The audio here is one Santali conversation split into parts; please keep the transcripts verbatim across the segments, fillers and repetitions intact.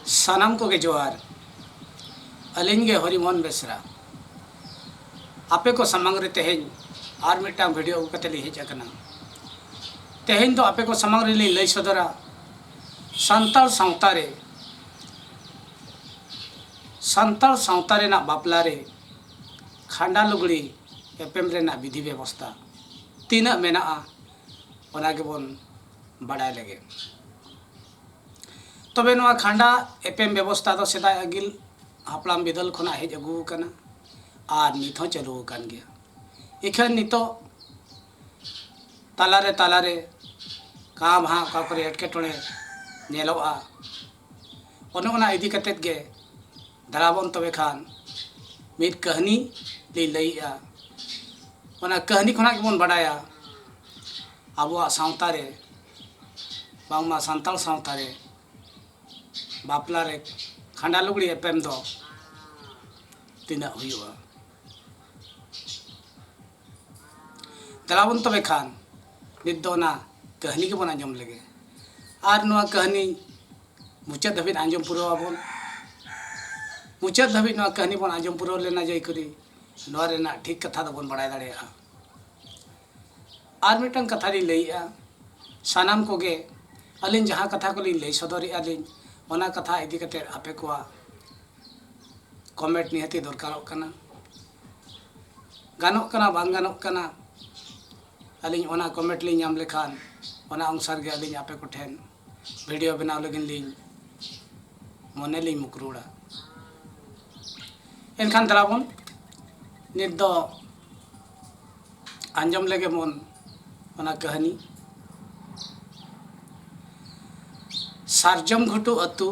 ᱥᱟᱱᱟᱢ ᱠᱚᱜᱮ ᱡᱚᱦᱟᱨ᱾ ᱟᱹᱞᱤᱧ ᱜᱮ ᱦᱚᱨᱤᱢᱳᱦᱚᱱ ᱵᱮᱥᱨᱟ᱾ ᱟᱯᱮ ᱠᱚ ᱥᱟᱢᱟᱝ ᱨᱮ ᱛᱮᱦᱮᱧ ᱟᱨ ᱢᱤᱫᱴᱟᱝ ᱵᱷᱤᱰᱤᱭᱳ ᱟᱹᱜᱩ ᱠᱟᱛᱮ ᱞᱤᱧ ᱦᱮᱡ ᱟᱠᱟᱱᱟ᱾ ᱛᱮᱦᱮᱧ ᱫᱚ ᱟᱯᱮ ᱠᱚ ᱥᱟᱢᱟᱝ ᱨᱮᱞᱤᱧ ᱞᱟᱹᱭ ᱥᱚᱫᱚᱨᱟ ᱥᱟᱱᱛᱟᱲ ᱥᱟᱶᱛᱟ ᱨᱮ, ᱥᱟᱱᱛᱟᱲ ᱥᱟᱶᱛᱟ ᱨᱮᱱᱟᱜ ᱵᱟᱯᱞᱟ ᱨᱮ ᱠᱷᱟᱸᱰᱟ ᱞᱩᱜᱽᱲᱤ ᱮᱯᱮᱢ ᱨᱮᱱᱟᱜ ᱵᱤᱫᱷᱤ ᱵᱮᱵᱚᱥᱛᱷᱟ ᱛᱤᱱᱟᱹᱜ ᱢᱮᱱᱟᱜᱼᱟ, ᱚᱱᱟ ᱜᱮᱵᱚᱱ ᱵᱟᱲᱟᱭ ᱞᱮᱜᱮ᱾ ᱛᱚᱵᱮ ᱱᱚᱣᱟ ᱠᱷᱟᱸᱰᱟ ᱮᱯᱮᱢ ᱵᱮᱵᱚᱥᱛᱷᱟ ᱫᱚ ᱥᱮᱫᱟᱭ ᱟᱹᱜᱤᱞ ᱦᱟᱯᱲᱟᱢ ᱵᱤᱫᱟᱹᱞ ᱠᱷᱚᱱᱟᱜ ᱦᱮᱡ ᱟᱹᱜᱩ ᱟᱠᱟᱱᱟ ᱟᱨ ᱱᱤᱛ ᱦᱚᱸ ᱪᱟᱹᱞᱩ ᱟᱠᱟᱱ ᱜᱮᱭᱟ᱾ ᱤᱠᱷᱟᱹᱱ ᱱᱤᱛᱚᱜ ᱛᱟᱞᱟᱨᱮ ᱛᱟᱞᱟᱨᱮ ᱠᱟᱸ ᱵᱷᱟᱸ ᱚᱠᱟ ᱠᱚᱨᱮ ᱮᱴᱠᱮᱴᱚᱬᱮ ᱧᱮᱞᱚᱜᱼᱟ, ᱚᱱᱮ ᱚᱱᱟ ᱤᱫᱤ ᱠᱟᱛᱮᱫ ᱜᱮ ᱫᱮᱞᱟ ᱵᱚᱱ ᱛᱚᱵᱮ ᱠᱷᱟᱱ ᱢᱤᱫ ᱠᱟᱹᱦᱱᱤ ᱞᱤᱧ ᱞᱟᱹᱭᱮᱜᱼᱟ᱾ ᱚᱱᱟ ᱠᱟᱹᱦᱱᱤ ᱠᱷᱚᱱᱟᱜ ᱜᱮᱵᱚᱱ ᱵᱟᱰᱟᱭᱟ ᱟᱵᱚᱣᱟᱜ ᱥᱟᱶᱛᱟ ᱨᱮ, ᱵᱟᱝᱢᱟ ᱥᱟᱱᱛᱟᱲ ᱥᱟᱶᱛᱟ ᱨᱮ ᱵᱟᱯᱞᱟ ᱨᱮ ᱠᱷᱟᱸᱰᱟ ᱞᱩᱜᱽᱲᱤ ᱮᱯᱮᱢ ᱫᱚ ᱛᱤᱱᱟᱹᱜ ᱦᱩᱭᱩᱜᱼᱟ᱾ ᱫᱮᱞᱟ ᱵᱚᱱ ᱛᱚᱵᱮ ᱠᱷᱟᱱ ᱱᱤᱛ ᱫᱚ ᱚᱱᱟ ᱠᱟᱹᱦᱱᱤ ᱜᱮᱵᱚᱱ ᱟᱸᱡᱚᱢ ᱞᱮᱜᱮ᱾ ᱟᱨ ᱱᱚᱣᱟ ᱠᱟᱹᱦᱱᱤ ᱢᱩᱪᱟᱹᱫ ᱫᱷᱟᱹᱵᱤᱡ ᱟᱸᱡᱚᱢ ᱯᱩᱨᱟᱹᱣ ᱟᱵᱚᱱ᱾ ᱢᱩᱪᱟᱹᱫ ᱫᱷᱟᱹᱵᱤᱡ ᱱᱚᱣᱟ ᱠᱟᱹᱦᱱᱤ ᱵᱚᱱ ᱟᱸᱡᱚᱢ ᱯᱩᱨᱟᱹᱣ ᱞᱮᱱᱟ ᱡᱟᱹᱭ ᱠᱚᱨᱤ, ᱱᱚᱣᱟ ᱨᱮᱱᱟᱜ ᱴᱷᱤᱠ ᱠᱟᱛᱷᱟ ᱫᱚᱵᱚᱱ ᱵᱟᱲᱟᱭ ᱫᱟᱲᱮᱭᱟᱜᱼᱟ᱾ ᱟᱨ ᱢᱤᱫᱴᱟᱝ ᱠᱟᱛᱷᱟ ᱞᱤᱧ ᱞᱟᱹᱭᱮᱜᱼᱟ, ᱥᱟᱱᱟᱢ ᱠᱚᱜᱮ ᱟᱹᱞᱤᱧ ᱡᱟᱦᱟᱸ ᱠᱟᱛᱷᱟ ᱠᱚᱞᱤᱧ ᱞᱟᱹᱭ ᱥᱚᱫᱚᱨᱮᱜᱼᱟ ᱞᱤᱧ, ᱚᱱᱟ ᱠᱟᱛᱷᱟ ᱤᱫᱤ ᱠᱟᱛᱮ ᱟᱯᱮ ᱠᱚᱣᱟᱜ ᱠᱚᱢᱮᱱᱴ ᱱᱤᱦᱟᱹᱛᱤ ᱫᱚᱨᱠᱟᱨᱚᱜ ᱠᱟᱱᱟ᱾ ᱜᱟᱱᱚᱜ ᱠᱟᱱᱟ, ᱵᱟᱝ ᱜᱟᱱᱚᱜ ᱠᱟᱱᱟ, ᱟᱹᱞᱤᱧ ᱚᱱᱟ ᱠᱚᱢᱮᱱᱴ ᱞᱤᱧ ᱧᱟᱢ ᱞᱮᱠᱷᱟᱱ ᱚᱱᱟ ᱚᱱᱩᱥᱟᱨ ᱜᱮ ᱟᱹᱞᱤᱧ ᱟᱯᱮ ᱠᱚᱴᱷᱮᱱ ᱵᱷᱤᱰᱤᱭᱳ ᱵᱮᱱᱟᱣ ᱞᱟᱹᱜᱤᱫ ᱞᱤᱧ ᱢᱚᱱᱮ ᱞᱤᱧ ᱢᱩᱠᱨᱩᱲᱟ᱾ ᱮᱱᱠᱷᱟᱱ ᱫᱮᱞᱟ ᱵᱚᱱ ᱱᱤᱛ ᱫᱚ ᱟᱸᱡᱚᱢ ᱞᱮᱜᱮ ᱵᱚᱱ ᱚᱱᱟ ᱠᱟᱹᱦᱱᱤ᱾ ᱥᱟᱨᱡᱚᱢ ᱜᱷᱩᱴᱩ ᱟᱹᱛᱩ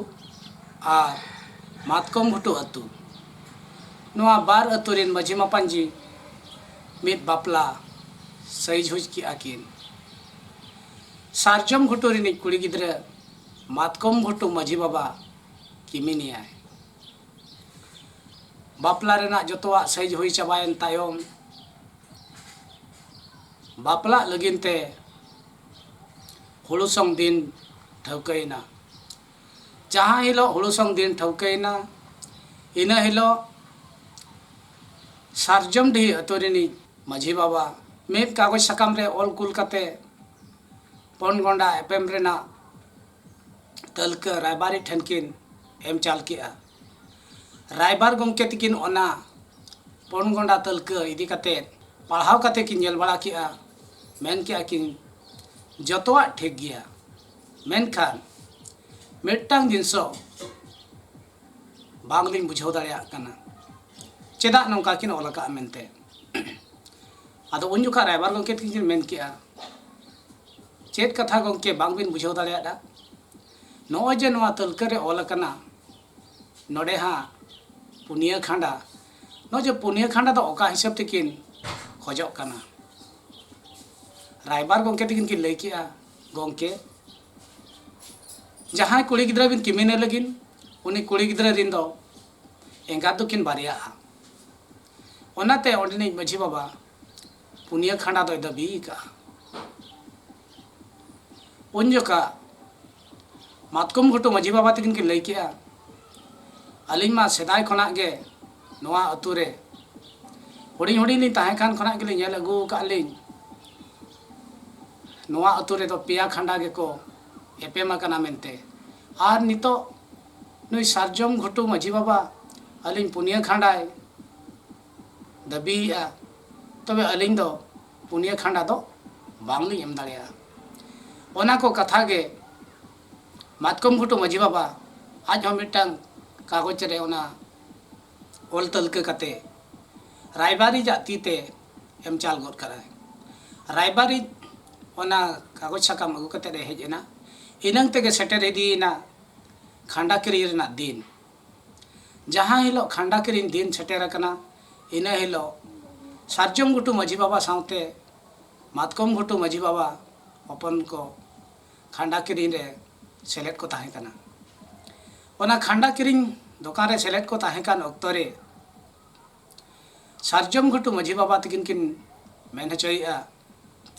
ᱟᱨ ᱢᱟᱛᱠᱚᱢ ᱜᱷᱩᱴᱩ ᱟᱹᱛᱩ, ᱱᱚᱣᱟ ᱵᱟᱨ ᱟᱹᱛᱩ ᱨᱮᱱ ᱢᱟᱹᱡᱷᱤ ᱢᱟᱯᱟᱧᱡᱤ ᱢᱤᱫ ᱵᱟᱯᱞᱟ ᱥᱟᱹᱦᱤᱡᱩᱦᱤ ᱠᱮᱜᱼᱟ ᱠᱤᱱ᱾ ᱥᱟᱨᱡᱚᱢ ᱜᱷᱩᱴᱩ ᱨᱤᱱᱤᱡ ᱠᱩᱲᱤ ᱜᱤᱫᱽᱨᱟᱹ ᱢᱟᱛᱠᱚᱢ ᱜᱷᱩᱴᱩ ᱢᱟᱹᱡᱷᱤ ᱵᱟᱵᱟ ᱠᱤᱢᱤᱱᱮᱭᱟᱭ᱾ ᱵᱟᱯᱞᱟ ᱨᱮᱱᱟᱜ ᱡᱚᱛᱚᱣᱟᱜ ᱥᱟᱹᱦᱤᱡᱩᱦᱤ ᱪᱟᱵᱟᱭᱮᱱ ᱛᱟᱭᱚᱢ, ᱵᱟᱯᱞᱟᱜ ᱞᱟᱹᱜᱤᱫ ᱛᱮ ᱦᱩᱲᱩ ᱥᱚᱝ ᱫᱤᱱ ᱴᱷᱟᱹᱣᱠᱟᱹᱭᱮᱱᱟ᱾ ᱡᱟᱦᱟᱸ ᱦᱤᱞᱳᱜ ᱦᱩᱲᱩ ᱥᱚᱝ ᱫᱤᱱ ᱴᱷᱟᱹᱣᱠᱟᱹᱭᱮᱱᱟ, ᱤᱱᱟᱹ ᱦᱤᱞᱳᱜ ᱥᱟᱨᱡᱚᱢ ᱰᱤᱦᱤ ᱟᱹᱛᱩ ᱨᱤᱱᱤᱡ ᱢᱟᱹᱡᱷᱤ ᱵᱟᱵᱟ ᱢᱤᱫ ᱠᱟᱜᱚᱡᱽ ᱥᱟᱠᱟᱢ ᱨᱮ ᱚᱞ ᱠᱩᱞ ᱠᱟᱛᱮ ᱯᱚᱱ ᱜᱚᱸᱰᱟ ᱮᱯᱮᱢ ᱨᱮᱱᱟᱜ ᱛᱟᱹᱞᱠᱟᱹ ᱨᱟᱭᱵᱟᱨᱤᱡ ᱴᱷᱮᱱ ᱠᱤᱱ ᱮᱢ ᱪᱟᱞ ᱠᱮᱜᱼᱟ᱾ ᱨᱟᱭᱵᱟᱨ ᱜᱚᱢᱠᱮ ᱛᱤᱠᱤᱱ ᱚᱱᱟ ᱯᱚᱱ ᱜᱚᱸᱰᱟ ᱛᱟᱹᱞᱠᱟᱹ ᱤᱫᱤ ᱠᱟᱛᱮ ᱯᱟᱲᱦᱟᱣ ᱠᱟᱛᱮ ᱠᱤᱱ ᱧᱮᱞ ᱵᱟᱲᱟ ᱠᱮᱜᱼᱟ᱾ ᱢᱮᱱ ᱠᱮᱜᱼᱟ ᱠᱤᱱ, "ᱡᱚᱛᱚᱣᱟᱜ ᱴᱷᱤᱠ ᱜᱮᱭᱟ, ᱢᱮᱱᱠᱷᱟᱱ ᱢᱤᱫᱴᱟᱝ ᱡᱤᱱᱤᱥ ᱵᱟᱝᱞᱤᱧ ᱵᱩᱡᱷᱟᱹᱣ ᱫᱟᱲᱮᱭᱟᱜ ᱠᱟᱱᱟ, ᱪᱮᱫᱟᱜ ᱱᱚᱝᱠᱟ ᱠᱤᱱ ᱚᱞ ᱟᱠᱟᱫᱼᱟ?" ᱢᱮᱱᱛᱮ᱾ ᱟᱫᱚ ᱩᱱ ᱡᱚᱠᱷᱟ ᱨᱟᱭᱵᱟᱨ ᱜᱚᱢᱠᱮ ᱛᱤᱠᱤᱱ ᱠᱤᱱ ᱢᱮᱱ ᱠᱮᱜᱼᱟ, "ᱪᱮᱫ ᱠᱟᱛᱷᱟ ᱜᱚᱢᱠᱮ ᱵᱟᱝᱵᱤᱱ ᱵᱩᱡᱷᱟᱹᱣ ᱫᱟᱲᱮᱭᱟᱫᱼᱟ? ᱱᱚᱜᱼᱚᱭ ᱡᱮ ᱱᱚᱣᱟ ᱛᱟᱹᱞᱠᱟᱹ ᱨᱮ ᱚᱞ ᱟᱠᱟᱱᱟ, ᱱᱚᱰᱮ ᱦᱟᱸᱜ ᱯᱩᱱᱭᱟᱹ ᱠᱷᱟᱸᱰᱟ, ᱱᱚᱜᱼᱚᱭ ᱡᱮ ᱯᱩᱱᱭᱟᱹ ᱠᱷᱟᱸᱰᱟ ᱫᱚ ᱚᱠᱟ ᱦᱤᱥᱟᱹᱵ ᱛᱮᱠᱤᱱ ᱠᱷᱚᱡᱚᱜ ᱠᱟᱱᱟ?" ᱨᱟᱭᱵᱟᱨ ᱜᱚᱢᱠᱮ ᱛᱤᱠᱤᱱ ᱠᱤᱱ ᱞᱟᱹᱭ ᱠᱮᱜᱼᱟ, "ᱜᱚᱢᱠᱮ, ᱡᱟᱦᱟᱸᱭ ᱠᱩᱲᱤ ᱜᱤᱫᱽᱨᱟᱹ ᱵᱤᱱ ᱠᱤᱢᱤᱱᱮ ᱞᱟᱹᱜᱤᱫ, ᱩᱱᱤ ᱠᱩᱲᱤ ᱜᱤᱫᱽᱨᱟᱹ ᱨᱤᱱ ᱫᱚ ᱮᱸᱜᱟᱛ ᱫᱚᱠᱤᱱ ᱵᱟᱨᱭᱟᱜᱼᱟ᱾ ᱚᱱᱟᱛᱮ ᱚᱸᱰᱮᱱᱤᱡ ᱢᱟᱹᱡᱷᱤ ᱵᱟᱵᱟ ᱯᱩᱱᱭᱟᱹ ᱠᱷᱟᱸᱰᱟ ᱫᱚᱭ ᱫᱟᱹᱵᱤ ᱟᱠᱟᱫᱼᱟ᱾" ᱩᱱ ᱡᱚᱠᱷᱟ ᱢᱟᱛᱠᱚᱢ ᱜᱷᱩᱴᱩ ᱢᱟᱹᱡᱷᱤ ᱵᱟᱵᱟ ᱛᱟᱹᱠᱤᱱ ᱠᱤᱱ ᱞᱟᱹᱭ ᱠᱮᱜᱼᱟ, "ᱟᱹᱞᱤᱧ ᱢᱟ ᱥᱮᱫᱟᱭ ᱠᱷᱚᱱᱟᱜ ᱜᱮ ᱱᱚᱣᱟ ᱟᱹᱛᱩ ᱨᱮ ᱦᱩᱰᱤᱧ ᱦᱩᱰᱤᱧ ᱞᱤᱧ ᱛᱟᱦᱮᱸ ᱠᱟᱱ ᱠᱷᱚᱱᱟᱜ ᱜᱮᱞᱤᱧ ᱧᱮᱞ ᱟᱹᱜᱩ ᱟᱠᱟᱫ ᱞᱤᱧ, ᱱᱚᱣᱟ ᱟᱹᱛᱩ ᱨᱮᱫᱚ ᱯᱮᱭᱟ ᱠᱷᱟᱸᱰᱟ ᱜᱮᱠᱚ ᱮᱯᱮᱢ ᱟᱠᱟᱱᱟ ᱢᱮᱱᱛᱮ᱾ ᱟᱨ ᱱᱤᱛᱚᱜ ᱱᱩᱭ ᱥᱟᱨᱡᱚᱢ ᱜᱷᱩᱴᱩ ᱢᱟᱹᱡᱷᱤ ᱵᱟᱵᱟ ᱟᱹᱞᱤᱧ ᱯᱩᱱᱭᱟᱹ ᱠᱷᱟᱸᱰᱟᱭ ᱫᱟᱹᱵᱤᱭᱮᱜᱼᱟ, ᱛᱚᱵᱮ ᱟᱹᱞᱤᱧ ᱫᱚ ᱯᱩᱱᱭᱟᱹ ᱠᱷᱟᱸᱰᱟ ᱫᱚ ᱵᱟᱝᱞᱤᱧ ᱮᱢ ᱫᱟᱲᱮᱭᱟᱜᱼᱟ᱾" ᱚᱱᱟ ᱠᱚ ᱠᱟᱛᱷᱟ ᱜᱮ ᱢᱟᱛᱠᱚᱢ ᱜᱷᱩᱴᱩ ᱢᱟᱹᱡᱷᱤ ᱵᱟᱵᱟ ᱟᱡ ᱦᱚᱸ ᱢᱤᱫᱴᱟᱝ ᱠᱟᱜᱚᱡᱽ ᱨᱮ ᱚᱱᱟ ᱚᱞ ᱛᱟᱹᱞᱠᱟᱹ ᱠᱟᱛᱮ ᱨᱟᱭᱵᱟᱨᱤᱡᱟᱜ ᱛᱤ ᱛᱮ ᱮᱢ ᱪᱟᱞ ᱜᱚᱫ ᱠᱟᱫᱟᱭ᱾ ᱨᱟᱭᱵᱟᱨᱤᱡ ᱚᱱᱟ ᱠᱟᱜᱚᱡᱽ ᱥᱟᱠᱟᱢ ᱟᱹᱜᱩ ᱠᱟᱛᱮ ᱮ ᱦᱮᱡ ᱮᱱᱟ᱾ ᱤᱱᱟᱹᱝ ᱛᱮᱜᱮ ᱥᱮᱴᱮᱨ ᱤᱫᱤᱭᱮᱱᱟ ᱠᱷᱟᱸᱰᱟ ᱠᱤᱨᱤᱧ ᱨᱮᱱᱟᱜ ᱫᱤᱱ᱾ ᱡᱟᱦᱟᱸ ᱦᱤᱞᱳᱜ ᱠᱷᱟᱸᱰᱟ ᱠᱤᱨᱤᱧ ᱫᱤᱱ ᱥᱮᱴᱮᱨ ᱟᱠᱟᱱᱟ, ᱤᱱᱟᱹ ᱦᱤᱞᱳᱜ ᱥᱟᱨᱡᱚᱢ ᱜᱷᱩᱴᱩ ᱢᱟᱹᱡᱷᱤ ᱵᱟᱵᱟ ᱥᱟᱶᱛᱮ ᱢᱟᱛᱠᱚᱢ ᱜᱷᱩᱴᱩ ᱢᱟᱹᱡᱷᱤ ᱵᱟᱵᱟ ᱦᱚᱯᱚᱱ ᱠᱚ ᱠᱷᱟᱸᱰᱟ ᱠᱤᱨᱤᱧ ᱨᱮ ᱥᱮᱞᱮᱫ ᱠᱚ ᱛᱟᱦᱮᱸ ᱠᱟᱱᱟ᱾ ᱚᱱᱟ ᱠᱷᱟᱸᱰᱟ ᱠᱤᱨᱤᱧ ᱫᱚᱠᱟᱱ ᱨᱮ ᱥᱮᱞᱮᱫ ᱠᱚ ᱛᱟᱦᱮᱸ ᱠᱟᱱ ᱚᱠᱛᱚ ᱨᱮ ᱥᱟᱨᱡᱚᱢ ᱜᱷᱩᱴᱩ ᱢᱟᱹᱡᱷᱤ ᱵᱟᱵᱟ ᱛᱟᱹᱠᱤᱱ ᱠᱤᱱ ᱢᱮᱱ ᱦᱚᱪᱚᱭᱮᱫᱼᱟ,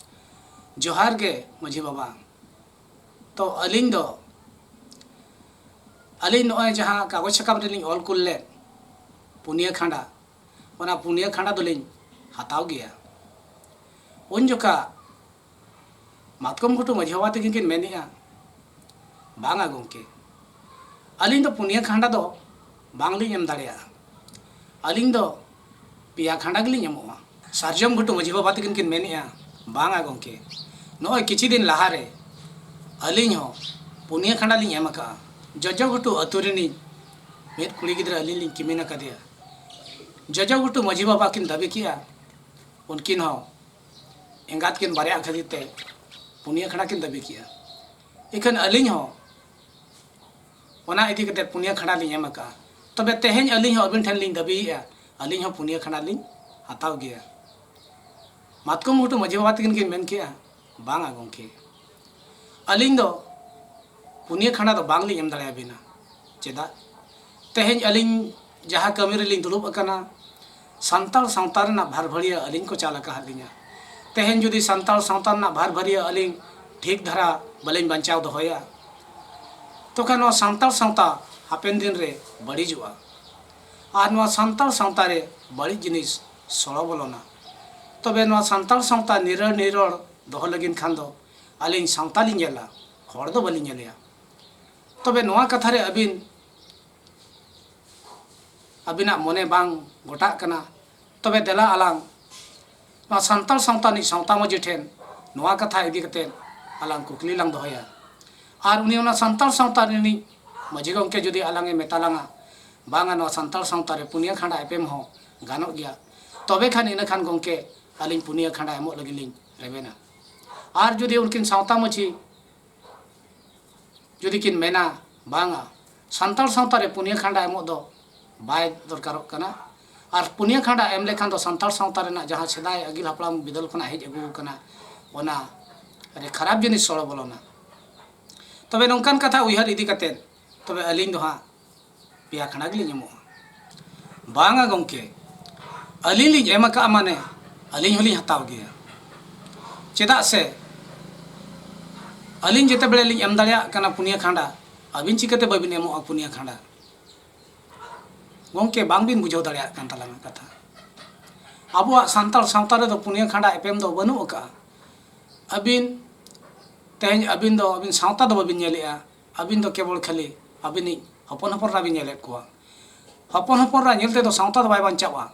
"ᱡᱚᱦᱟᱨ ᱜᱮ ᱢᱟᱹᱡᱷᱤ ᱵᱟᱵᱟ, ᱛᱚ ᱟᱹᱞᱤᱧ ᱫᱚ ᱟᱹᱞᱤᱧ ᱱᱚᱜᱼᱚᱭ ᱡᱟᱦᱟᱸ ᱠᱟᱜᱚᱡᱽ ᱥᱟᱠᱟᱢ ᱨᱮᱞᱤᱧ ᱚᱞ ᱠᱩᱞ ᱞᱮᱫ ᱯᱩᱱᱭᱟᱹ ᱠᱷᱟᱸᱰᱟ, ᱚᱱᱟ ᱯᱩᱱᱭᱟᱹ ᱠᱷᱟᱸᱰᱟ ᱫᱚᱞᱤᱧ ᱦᱟᱛᱟᱣ ᱜᱮᱭᱟ᱾ ᱩᱱ ᱡᱚᱠᱷᱟ ᱢᱟᱛᱠᱚᱢ ᱜᱷᱩᱴᱩ ᱢᱟᱹᱡᱷᱤ ᱵᱟᱵᱟ ᱛᱟᱹᱠᱤᱱ ᱠᱤᱱ ᱢᱮᱱᱮᱜᱼᱟ, "ᱵᱟᱝᱟ ᱜᱚᱢᱠᱮ, ᱟᱹᱞᱤᱧ ᱫᱚ ᱯᱩᱱᱭᱟᱹ ᱠᱷᱟᱸᱰᱟ ᱫᱚ ᱵᱟᱝᱞᱤᱧ ᱮᱢ ᱫᱟᱲᱮᱭᱟᱜᱼᱟ, ᱟᱹᱞᱤᱧ ᱫᱚ ᱯᱮᱭᱟ ᱠᱷᱟᱸᱰᱟ ᱜᱮᱞᱤᱧ ᱮᱢᱚᱜᱼᱟ᱾" ᱥᱟᱨᱡᱚᱢ ᱜᱷᱩᱴᱩ ᱢᱟᱹᱡᱷᱤ ᱵᱟᱵᱟ ᱛᱟᱹᱠᱤᱱ ᱠᱤᱱ ᱢᱮᱱᱮᱜᱼᱟ, "ᱵᱟᱝᱟ ᱜᱚᱢᱠᱮ, ᱱᱚᱜᱼᱚᱭ ᱠᱤᱪᱷᱩ ᱫᱤᱱ ᱞᱟᱦᱟᱨᱮ ᱟᱹᱞᱤᱧ ᱦᱚᱸ ᱯᱩᱱᱭᱟᱹ ᱠᱷᱟᱸᱰᱟ ᱞᱤᱧ ᱮᱢ ᱟᱠᱟᱜᱼᱟ, ᱡᱚᱡᱚ ᱜᱷᱩᱴᱩ ᱟᱹᱛᱩ ᱨᱤᱱᱤᱡ ᱢᱤᱫ ᱠᱩᱲᱤ ᱜᱤᱫᱽᱨᱟᱹ ᱟᱹᱞᱤᱧ ᱞᱤᱧ ᱠᱤᱢᱤᱱ ᱟᱠᱟᱫᱮᱭᱟ᱾" ᱡᱚᱡᱚ ᱜᱷᱩᱴᱩ ᱢᱟᱹᱡᱷᱤ ᱵᱟᱵᱟ ᱠᱤᱱ ᱫᱟᱹᱵᱤ ᱠᱮᱜᱼᱟ, ᱩᱱᱠᱤᱱ ᱦᱚᱸ ᱮᱸᱜᱟᱛ ᱠᱤᱱ ᱵᱟᱨᱭᱟᱜ ᱠᱷᱟᱹᱛᱤᱨ ᱛᱮ ᱯᱩᱱᱭᱟᱹ ᱠᱷᱟᱸᱰᱟ ᱠᱤᱱ ᱫᱟᱹᱵᱤ ᱠᱮᱜᱼᱟ᱾ ᱤᱠᱷᱟᱹᱱ ᱟᱹᱞᱤᱧ ᱦᱚᱸ ᱚᱱᱟ ᱤᱫᱤ ᱠᱟᱛᱮ ᱯᱩᱱᱭᱟᱹ ᱠᱷᱟᱸᱰᱟ ᱞᱤᱧ ᱮᱢ ᱟᱠᱟᱜᱼᱟ᱾ ᱛᱚᱵᱮ ᱛᱮᱦᱮᱧ ᱟᱹᱞᱤᱧ ᱦᱚᱸ ᱟᱹᱵᱤᱱ ᱴᱷᱮᱱ ᱞᱤᱧ ᱫᱟᱹᱵᱤᱭᱮᱜᱼᱟ, ᱟᱹᱞᱤᱧ ᱦᱚᱸ ᱯᱩᱱᱭᱟᱹ ᱠᱷᱟᱸᱰᱟ ᱞᱤᱧ ᱦᱟᱛᱟᱣ ᱜᱮᱭᱟ᱾ ᱢᱟᱛᱠᱚᱢ ᱜᱷᱩᱴᱩ ᱢᱟᱹᱡᱷᱤ ᱵᱟᱵᱟ ᱛᱟᱹᱠᱤᱱ ᱠᱤᱱ ᱢᱮᱱ ᱠᱮᱜᱼᱟ, "ᱵᱟᱝᱟ ᱜᱚᱢᱠᱮ, ᱟᱹᱞᱤᱧ ᱫᱚ ᱯᱩᱱᱭᱟᱹ ᱠᱷᱟᱸᱰᱟ ᱫᱚ ᱵᱟᱝᱞᱤᱧ ᱮᱢ ᱫᱟᱲᱮᱭᱟᱵᱤᱱᱟ᱾" ᱪᱮᱫᱟᱜ? ᱛᱮᱦᱮᱧ ᱟᱹᱞᱤᱧ ᱡᱟᱦᱟᱸ ᱠᱟᱹᱢᱤ ᱨᱮᱞᱤᱧ ᱫᱩᱲᱩᱵ ᱟᱠᱟᱱᱟ, ᱥᱟᱱᱛᱟᱲ ᱥᱟᱶᱛᱟ ᱨᱮᱱᱟᱜ ᱵᱷᱟᱨᱵᱷᱟᱹᱲᱤᱭᱟᱹ ᱟᱹᱞᱤᱧ ᱠᱚ ᱪᱟᱞ ᱟᱠᱟᱫ ᱞᱤᱧᱟ᱾ ᱛᱮᱦᱮᱧ ᱡᱩᱫᱤ ᱥᱟᱱᱛᱟᱲ ᱥᱟᱶᱛᱟ ᱨᱮᱱᱟᱜ ᱵᱷᱟᱨᱵᱷᱟᱹᱲᱤᱭᱟᱹ ᱟᱹᱞᱤᱧ ᱴᱷᱤᱠ ᱫᱷᱟᱨᱟ ᱵᱟᱹᱞᱤᱧ ᱵᱟᱧᱪᱟᱣ ᱫᱚᱦᱚᱭᱟ, ᱛᱚᱠᱷᱟᱱ ᱱᱚᱣᱟ ᱥᱟᱱᱛᱟᱲ ᱥᱟᱶᱛᱟ ᱦᱟᱯᱮᱱ ᱫᱤᱱ ᱨᱮ ᱵᱟᱹᱲᱤᱡᱚᱜᱼᱟ᱾ ᱟᱨ ᱱᱚᱣᱟ ᱥᱟᱱᱛᱟᱲ ᱥᱟᱶᱛᱟ ᱨᱮ ᱵᱟᱹᱲᱤᱡ ᱡᱤᱱᱤᱥ ᱥᱚᱲᱚ ᱵᱚᱞᱚᱱᱟ᱾ ᱛᱚᱵᱮ ᱱᱚᱣᱟ ᱥᱟᱱᱛᱟᱲ ᱥᱟᱶᱛᱟ ᱱᱤᱨᱟᱹᱲ ᱱᱤᱨᱚᱲ ᱫᱚᱦᱚ ᱞᱟᱹᱜᱤᱫ ᱠᱷᱟᱱ ᱫᱚ ᱟᱹᱞᱤᱧ ᱥᱟᱶᱛᱟ ᱞᱤᱧ ᱧᱮᱞᱟ, ᱦᱚᱲ ᱫᱚ ᱵᱟᱹᱞᱤᱧ ᱧᱮᱞᱮᱭᱟ᱾ ᱛᱚᱵᱮ ᱱᱚᱣᱟ ᱠᱟᱛᱷᱟ ᱨᱮ ᱟᱹᱵᱤᱱ, ᱟᱹᱵᱤᱱᱟᱜ ᱢᱚᱱᱮ ᱵᱟᱝ ᱜᱚᱴᱟᱜ ᱠᱟᱱᱟ, ᱛᱚᱵᱮ ᱫᱮᱞᱟ ᱟᱞᱟᱝ ᱱᱚᱣᱟ ᱥᱟᱱᱛᱟᱲ ᱥᱟᱶᱛᱟ ᱨᱤᱱᱤᱡ ᱥᱟᱶᱛᱟ ᱢᱟᱹᱡᱷᱤ ᱴᱷᱮᱱ ᱱᱚᱣᱟ ᱠᱟᱛᱷᱟ ᱤᱫᱤ ᱠᱟᱛᱮ ᱟᱞᱟᱝ ᱠᱩᱠᱞᱤ ᱞᱟᱝ ᱫᱚᱦᱚᱭᱟ᱾ ᱟᱨ ᱩᱱᱤ ᱚᱱᱟ ᱥᱟᱱᱛᱟᱲ ᱥᱟᱶᱛᱟ ᱨᱤᱱᱤᱡ ᱢᱟᱹᱡᱷᱤ ᱜᱚᱢᱠᱮ ᱡᱩᱫᱤ ᱟᱞᱟᱝ ᱮ ᱢᱮᱛᱟ ᱞᱟᱝᱟ, "ᱵᱟᱝᱟ, ᱱᱚᱣᱟ ᱥᱟᱱᱛᱟᱲ ᱥᱟᱶᱛᱟ ᱨᱮ ᱯᱩᱱᱭᱟᱹ ᱠᱷᱟᱸᱰᱟ ᱮᱯᱮᱢ ᱦᱚᱸ ᱜᱟᱱᱚᱜ ᱜᱮᱭᱟ", ᱛᱚᱵᱮ ᱠᱷᱟᱱ, ᱤᱱᱟᱹ ᱠᱷᱟᱱ ᱜᱚᱢᱠᱮ, ᱟᱹᱞᱤᱧ ᱯᱩᱱᱭᱟᱹ ᱠᱷᱟᱸᱰᱟ ᱮᱢᱚᱜ ᱞᱟᱹᱜᱤᱫ ᱞᱤᱧ ᱨᱮᱵᱮᱱᱟ᱾ ᱟᱨ ᱡᱩᱫᱤ ᱩᱱᱠᱤᱱ ᱥᱟᱶᱛᱟ ᱢᱟᱹᱡᱷᱤ ᱡᱩᱫᱤ ᱠᱤᱱ ᱢᱮᱱᱟ, "ᱵᱟᱝᱟ, ᱥᱟᱱᱛᱟᱲ ᱥᱟᱶᱛᱟ ᱨᱮ ᱯᱩᱱᱭᱟᱹ ᱠᱷᱟᱸᱰᱟ ᱮᱢᱚᱜ ᱫᱚ ᱵᱟᱭ ᱫᱚᱨᱠᱟᱨᱚᱜ ᱠᱟᱱᱟ", ᱟᱨ ᱯᱩᱱᱭᱟᱹ ᱠᱷᱟᱸᱰᱟ ᱮᱢ ᱞᱮᱠᱷᱟᱱ ᱫᱚ ᱥᱟᱱᱛᱟᱲ ᱥᱟᱶᱛᱟ ᱨᱮᱱᱟᱜ ᱡᱟᱦᱟᱸ ᱥᱮᱫᱟᱭ ᱟᱹᱜᱤᱞ ᱦᱟᱯᱲᱟᱢ ᱵᱤᱫᱟᱹᱞ ᱠᱷᱚᱱᱟᱜ ᱦᱮᱡ ᱟᱹᱜᱩ ᱟᱠᱟᱱᱟ, ᱚᱱᱟ ᱨᱮ ᱠᱷᱟᱨᱟᱯ ᱡᱤᱱᱤᱥ ᱥᱚᱲᱚ ᱵᱚᱞᱚᱱᱟ᱾ ᱛᱚᱵᱮ ᱱᱚᱝᱠᱟᱱ ᱠᱟᱛᱷᱟ ᱩᱭᱦᱟᱹᱨ ᱤᱫᱤ ᱠᱟᱛᱮᱫ, ᱛᱚᱵᱮ ᱟᱹᱞᱤᱧ ᱫᱚ ᱦᱟᱸᱜ ᱯᱮᱭᱟ ᱠᱷᱟᱸᱰᱟ ᱜᱮᱞᱤᱧ ᱮᱢᱚᱜᱼᱟ᱾ ᱵᱟᱝᱟ ᱜᱚᱢᱠᱮ, ᱟᱹᱞᱤᱧ ᱞᱤᱧ ᱮᱢ ᱟᱠᱟᱫᱼᱟ, ᱢᱟᱱᱮ ᱟᱹᱞᱤᱧ ᱦᱚᱸᱞᱤᱧ ᱦᱟᱛᱟᱣ ᱜᱮᱭᱟ᱾ ᱪᱮᱫᱟᱜ ᱥᱮ ᱟᱹᱞᱤᱧ ᱡᱮᱛᱮ ᱵᱮᱲᱮ ᱞᱤᱧ ᱮᱢ ᱫᱟᱲᱮᱭᱟᱜ ᱠᱟᱱᱟ ᱯᱩᱱᱭᱟᱹ ᱠᱷᱟᱸᱰᱟ, ᱟᱹᱵᱤᱱ ᱪᱤᱠᱟᱹᱛᱮ ᱵᱟᱹᱵᱤᱱ ᱮᱢᱚᱜᱼᱟ ᱯᱩᱱᱭᱟᱹ ᱠᱷᱟᱸᱰᱟ? ᱜᱚᱢᱠᱮ, ᱵᱟᱝᱵᱤᱱ ᱵᱩᱡᱷᱟᱹᱣ ᱫᱟᱲᱮᱭᱟᱜ ᱠᱟᱱ ᱛᱟᱞᱟᱝᱟ ᱠᱟᱛᱷᱟ᱾ ᱟᱵᱚᱣᱟᱜ ᱥᱟᱱᱛᱟᱲ ᱥᱟᱶᱛᱟ ᱨᱮᱫᱚ ᱯᱩᱱᱭᱟᱹ ᱠᱷᱟᱸᱰᱟ ᱮᱯᱮᱢ ᱫᱚ ᱵᱟᱹᱱᱩᱜ ᱟᱠᱟᱫᱼᱟ᱾ ᱟᱹᱵᱤᱱ, ᱛᱮᱦᱮᱧ ᱟᱹᱵᱤᱱ ᱫᱚ ᱟᱹᱵᱤᱱ ᱥᱟᱶᱛᱟ ᱫᱚ ᱵᱟᱹᱵᱤᱱ ᱧᱮᱞᱮᱜᱼᱟ, ᱟᱹᱵᱤᱱ ᱫᱚ ᱠᱮᱵᱚᱞ ᱠᱷᱟᱹᱞᱤ ᱟᱹᱵᱤᱱᱤᱡ ᱦᱚᱯᱚᱱ ᱦᱚᱯᱚᱱ ᱨᱟ ᱵᱤᱱ ᱧᱮᱞᱮᱫ ᱠᱚᱣᱟ᱾ ᱦᱚᱯᱚᱱ ᱦᱚᱯᱚᱱ ᱨᱟ ᱧᱮᱞ ᱛᱮᱫᱚ ᱥᱟᱶᱛᱟ ᱫᱚ ᱵᱟᱭ ᱵᱟᱧᱪᱟᱜᱼᱟ᱾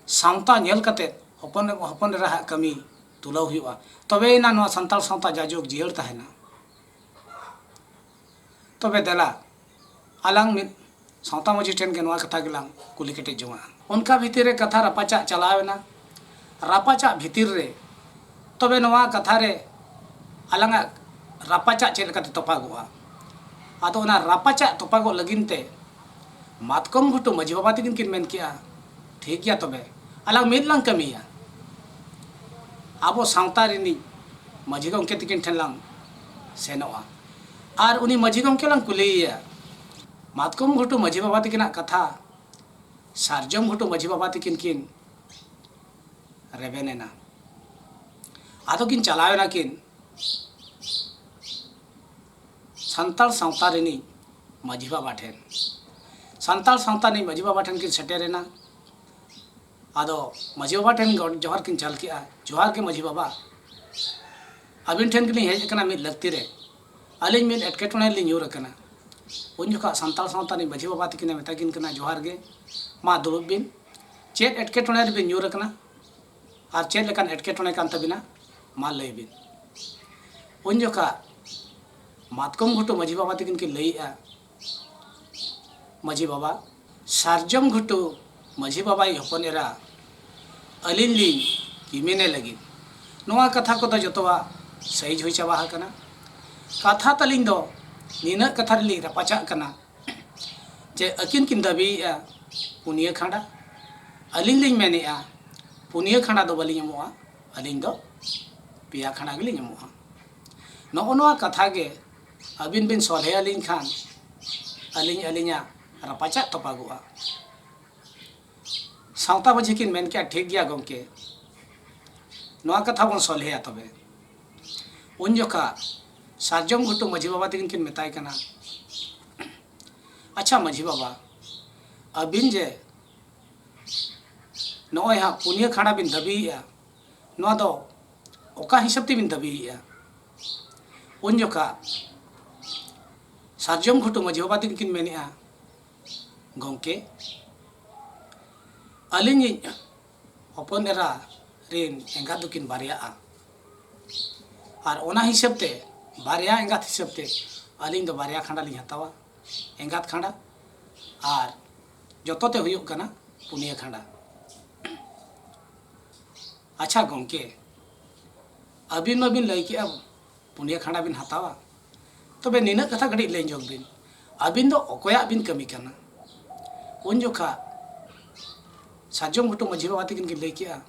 ᱥᱟᱶᱛᱟ ᱧᱮᱞ ᱠᱟᱛᱮᱫ ᱦᱚᱯᱚᱱ ᱦᱚᱯᱚᱱ ᱮᱨᱟ ᱦᱟᱜ ᱠᱟᱹᱢᱤ ᱛᱩᱞᱟᱹᱣ ᱦᱩᱭᱩᱜᱼᱟ, ᱛᱚᱵᱮᱭᱮᱱᱟ ᱱᱚᱣᱟ ᱥᱟᱱᱛᱟᱲ ᱥᱟᱶᱛᱟ ᱡᱟᱭᱡᱩᱜᱽ ᱡᱤᱭᱟᱹᱲ ᱛᱟᱦᱮᱱᱟ᱾ ᱛᱚᱵᱮ ᱫᱮᱞᱟ, ᱟᱞᱟᱝ ᱢᱤᱫ ᱥᱟᱶᱛᱟ ᱢᱟᱹᱡᱷᱤ ᱴᱷᱮᱱ ᱜᱮ ᱱᱚᱣᱟ ᱠᱟᱛᱷᱟ ᱜᱮᱞᱟᱝ ᱠᱩᱞᱤ ᱠᱮᱴᱮᱡ ᱡᱚᱝᱟ᱾ ᱚᱱᱠᱟ ᱵᱷᱤᱛᱤᱨ ᱨᱮ ᱠᱟᱛᱷᱟ ᱨᱟᱯᱟᱪᱟᱜ ᱪᱟᱞᱟᱣ ᱮᱱᱟ᱾ ᱨᱟᱯᱟᱪᱟᱜ ᱵᱷᱤᱛᱤᱨ ᱨᱮ ᱛᱚᱵᱮ ᱱᱚᱣᱟ ᱠᱟᱛᱷᱟ ᱨᱮ ᱟᱞᱟᱝᱟᱜ ᱨᱟᱯᱟᱪᱟᱜ ᱪᱮᱫ ᱞᱮᱠᱟᱛᱮ ᱛᱚᱯᱟᱜᱚᱜᱼᱟ? ᱟᱫᱚ ᱚᱱᱟ ᱨᱟᱯᱟᱪᱟᱜ ᱛᱚᱯᱟᱜᱚᱜ ᱞᱟᱹᱜᱤᱫ ᱛᱮ ᱢᱟᱛᱠᱚᱢ ᱜᱷᱩᱴᱩ ᱢᱟᱹᱡᱷᱤ ᱵᱟᱵᱟ ᱛᱟᱹᱠᱤᱱ ᱠᱤᱱ ᱢᱮᱱ ᱠᱮᱜᱼᱟ, "ᱴᱷᱤᱠ ᱜᱮᱭᱟ, ᱛᱚᱵᱮ ᱟᱞᱟᱝ ᱢᱤᱫ ᱞᱟᱝ ᱠᱟᱹᱢᱤᱭᱟ, ᱟᱵᱚ ᱥᱟᱶᱛᱟ ᱨᱤᱱᱤᱡ ᱢᱟᱹᱡᱷᱤ ᱜᱚᱢᱠᱮ ᱛᱟᱹᱠᱤᱱ ᱴᱷᱮᱱ ᱞᱟᱝ ᱥᱮᱱᱚᱜᱼᱟ ᱟᱨ ᱩᱱᱤ ᱢᱟᱹᱡᱷᱤ ᱜᱚᱢᱠᱮ ᱞᱟᱝ ᱠᱩᱞᱤᱭᱮᱭᱟ, ᱢᱟᱛᱠᱚᱢ ᱜᱷᱩᱴᱩ ᱢᱟᱹᱡᱷᱤ ᱵᱟᱵᱟ ᱛᱟᱹᱠᱤᱱᱟᱜ ᱠᱟᱛᱷᱟ ᱥᱟᱨᱡᱚᱢ ᱜᱷᱩᱴᱩ ᱢᱟᱹᱡᱷᱤ ᱵᱟᱵᱟ ᱛᱟᱹᱠᱤᱱ ᱠᱤᱱ ᱨᱮᱵᱮᱱ ᱮᱱᱟ᱾ ᱟᱫᱚ ᱠᱤᱱ ᱪᱟᱞᱟᱣ ᱮᱱᱟ ᱠᱤᱱ ᱥᱟᱱᱛᱟᱲ ᱥᱟᱶᱛᱟ ᱨᱤᱱᱤᱡ ᱢᱟᱹᱡᱷᱤ ᱵᱟᱵᱟ ᱴᱷᱮᱱ᱾ ᱥᱟᱱᱛᱟᱲ ᱥᱟᱶᱛᱟ ᱨᱤᱱᱤᱡ ᱢᱟᱹᱡᱷᱤ ᱵᱟᱵᱟ ᱴᱷᱮᱱ ᱠᱤᱱ ᱥᱮᱴᱮᱨ ᱮᱱᱟ᱾ ᱟᱫᱚ ᱢᱟᱹᱡᱷᱤ ᱵᱟᱵᱟ ᱴᱷᱮᱱ ᱜᱚᱰ ᱡᱚᱦᱟᱨ ᱠᱤᱱ ᱪᱟᱞ ᱠᱮᱜᱼᱟ᱾ "ᱡᱚᱦᱟᱨ ᱜᱮ ᱢᱟᱹᱡᱷᱤ ᱵᱟᱵᱟ, ᱟᱹᱵᱤᱱ ᱴᱷᱮᱱ ᱜᱮᱞᱤᱧ ᱦᱮᱡ ᱟᱠᱟᱱᱟ ᱢᱤᱫ ᱞᱟᱹᱠᱛᱤ ᱨᱮ᱾ ᱟᱹᱞᱤᱧ ᱢᱤᱫ ᱮᱴᱠᱮᱴᱚᱬᱮ ᱨᱮᱞᱤᱧ ᱧᱩᱨ ᱟᱠᱟᱱᱟ᱾" ᱩᱱ ᱡᱚᱠᱷᱟ ᱥᱟᱱᱛᱟᱲ ᱥᱟᱶᱛᱟ ᱨᱤᱱᱤᱡ ᱢᱟᱹᱡᱷᱤ ᱵᱟᱵᱟ ᱛᱟᱹᱠᱤᱱᱮ ᱢᱮᱛᱟ ᱠᱤᱱ ᱠᱟᱱᱟ, "ᱡᱚᱦᱟᱨ ᱜᱮ, ᱢᱟ ᱫᱩᱲᱩᱵ ᱵᱤᱱ᱾ ᱪᱮᱫ ᱮᱴᱠᱮᱴᱚᱬᱮ ᱨᱮᱵᱤᱱ ᱧᱩᱨ ᱟᱠᱟᱱᱟ ᱟᱨ ᱪᱮᱫ ᱞᱮᱠᱟᱱ ᱮᱴᱠᱮᱴᱚᱬᱮ ᱠᱟᱱ ᱛᱟᱹᱵᱤᱱᱟ, ᱢᱟ ᱞᱟᱹᱭ ᱵᱤᱱ?" ᱩᱱ ᱡᱚᱠᱷᱟ ᱢᱟᱛᱠᱚᱢ ᱜᱷᱩᱴᱩ ᱢᱟᱹᱡᱷᱤ ᱵᱟᱵᱟ ᱛᱟᱹᱠᱤᱱ ᱠᱤᱱ ᱞᱟᱹᱭᱮᱜᱼᱟ, "ᱢᱟᱹᱡᱷᱤ ᱵᱟᱵᱟ, ᱥᱟᱨᱡᱚᱢ ᱜᱷᱩᱴᱩ ᱢᱟᱹᱡᱷᱤ ᱵᱟᱵᱟᱭᱤᱡ ᱦᱚᱯᱚᱱ ᱮᱨᱟ ᱟᱹᱞᱤᱧ ᱞᱤᱧ ᱠᱤᱢᱤᱱᱮ ᱞᱟᱹᱜᱤᱫ, ᱱᱚᱣᱟ ᱠᱟᱛᱷᱟ ᱠᱚᱫᱚ ᱡᱚᱛᱚᱣᱟᱜ ᱥᱟᱹᱭᱤᱡ ᱦᱩᱭ ᱪᱟᱵᱟ ᱟᱠᱟᱱᱟ᱾ ᱠᱟᱛᱷᱟ ᱛᱟᱹᱞᱤᱧ ᱫᱚ ᱱᱤᱱᱟᱹᱜ ᱠᱟᱛᱷᱟ ᱨᱮᱞᱤᱧ ᱨᱟᱯᱟᱪᱟᱜ ᱠᱟᱱᱟ ᱡᱮ ᱟᱹᱠᱤᱱ ᱠᱤᱱ ᱫᱟᱹᱵᱤᱭᱮᱜᱼᱟ ᱯᱩᱱᱭᱟᱹ ᱠᱷᱟᱸᱰᱟ᱾ ᱟᱹᱞᱤᱧ ᱞᱤᱧ ᱢᱮᱱᱮᱜᱼᱟ ᱯᱩᱱᱭᱟᱹ ᱠᱷᱟᱸᱰᱟ ᱫᱚ ᱵᱟᱹᱞᱤᱧ ᱮᱢᱚᱜᱼᱟ, ᱟᱹᱞᱤᱧ ᱫᱚ ᱯᱮᱭᱟ ᱠᱷᱟᱸᱰᱟ ᱜᱮᱞᱤᱧ ᱮᱢᱚᱜᱼᱟ᱾ ᱱᱚᱜᱼᱚ ᱱᱚᱣᱟ ᱠᱟᱛᱷᱟ ᱜᱮ ᱟᱹᱵᱤᱱ ᱵᱤᱱ ᱥᱚᱞᱦᱮ ᱟᱹᱞᱤᱧ ᱠᱷᱟᱱ ᱟᱹᱞᱤᱧ ᱟᱹᱞᱤᱧᱟᱜ ᱨᱟᱯᱟᱪᱟᱜ ᱛᱚᱯᱟᱜᱚᱜᱼᱟ᱾" ᱥᱟᱶᱛᱟ ᱢᱟᱹᱡᱷᱤ ᱠᱤᱱ ᱢᱮᱱ ᱠᱮᱜᱼᱟ, "ᱴᱷᱤᱠ ᱜᱮᱭᱟ ᱜᱚᱢᱠᱮ, ᱱᱚᱣᱟ ᱠᱟᱛᱷᱟ ᱵᱚᱱ ᱥᱚᱞᱦᱮᱭᱟ ᱛᱚᱵᱮ᱾" ᱩᱱ ᱡᱚᱠᱷᱟ ᱥᱟᱨᱡᱚᱢ ᱜᱷᱩᱴᱩ ᱢᱟᱹᱡᱷᱤ ᱵᱟᱵᱟ ᱛᱟᱹᱠᱤᱱ ᱠᱤᱱ ᱢᱮᱛᱟᱭ ᱠᱟᱱᱟ, "ᱟᱪᱪᱷᱟ ᱢᱟᱹᱡᱷᱤ ᱵᱟᱵᱟ, ᱟᱹᱵᱤᱱ ᱡᱮ ᱱᱚᱜᱼᱚᱭ ᱦᱟᱸᱜ ᱯᱩᱱᱭᱟᱹ ᱠᱷᱟᱸᱰᱟ ᱵᱤᱱ ᱫᱟᱹᱵᱤᱭᱮᱫᱼᱟ, ᱱᱚᱣᱟ ᱫᱚ ᱚᱠᱟ ᱦᱤᱥᱟᱹᱵ ᱛᱮᱵᱤᱱ ᱫᱟᱹᱵᱤᱭᱮᱫᱼᱟ?" ᱩᱱ ᱡᱚᱠᱷᱟ ᱥᱟᱨᱡᱚᱢ ᱜᱷᱩᱴᱩ ᱢᱟᱹᱡᱷᱤ ᱵᱟᱵᱟ ᱛᱟᱹᱠᱤᱱ ᱠᱤᱱ ᱢᱮᱱᱮᱫᱼᱟ, "ᱜᱚᱢᱠᱮ, ᱟᱹᱞᱤᱧᱤᱡ ᱦᱚᱯᱚᱱ ᱮᱨᱟ ᱨᱤᱱ ᱮᱸᱜᱟᱛ ᱫᱚᱠᱤᱱ ᱵᱟᱨᱭᱟᱜᱼᱟ, ᱟᱨ ᱚᱱᱟ ᱦᱤᱥᱟᱹᱵ ᱛᱮ, ᱵᱟᱨᱭᱟ ᱮᱸᱜᱟᱛ ᱦᱤᱥᱟᱹᱵ ᱛᱮ ᱟᱹᱞᱤᱧ ᱫᱚ ᱵᱟᱨᱭᱟ ᱠᱷᱟᱸᱰᱟ ᱞᱤᱧ ᱦᱟᱛᱟᱣᱟ, ᱮᱸᱜᱟᱛ ᱠᱷᱟᱸᱰᱟ, ᱟᱨ ᱡᱚᱛᱚ ᱛᱮ ᱦᱩᱭᱩᱜ ᱠᱟᱱᱟ ᱯᱩᱱᱭᱟᱹ ᱠᱷᱟᱸᱰᱟ᱾ ᱟᱪᱪᱷᱟ ᱜᱚᱢᱠᱮ, ᱟᱹᱵᱤᱱ ᱢᱟᱵᱤᱱ ᱞᱟᱹᱭ ᱠᱮᱜᱼᱟ ᱯᱩᱱᱭᱟᱹ ᱠᱷᱟᱸᱰᱟ ᱵᱤᱱ ᱦᱟᱛᱟᱣᱟ, ᱛᱚᱵᱮ ᱱᱤᱱᱟᱹᱜ ᱠᱟᱛᱷᱟ ᱠᱟᱹᱴᱤᱡ ᱞᱟᱹᱭ ᱧᱚᱜ ᱵᱤᱱ, ᱟᱹᱵᱤᱱ ᱫᱚ ᱚᱠᱚᱭᱟᱜ ᱵᱤᱱ ᱠᱟᱹᱢᱤ ᱠᱟᱱᱟ?" ᱩᱱ ᱡᱚᱠᱷᱟ ᱥᱟᱨᱡᱚᱢ ᱜᱷᱩᱴᱩ ᱢᱟᱹᱡᱷᱤ ᱵᱟᱵᱟ ᱛᱟᱹᱠᱤᱱ ᱠᱤᱱ ᱞᱟᱹᱭ ᱠᱮᱜᱼᱟ,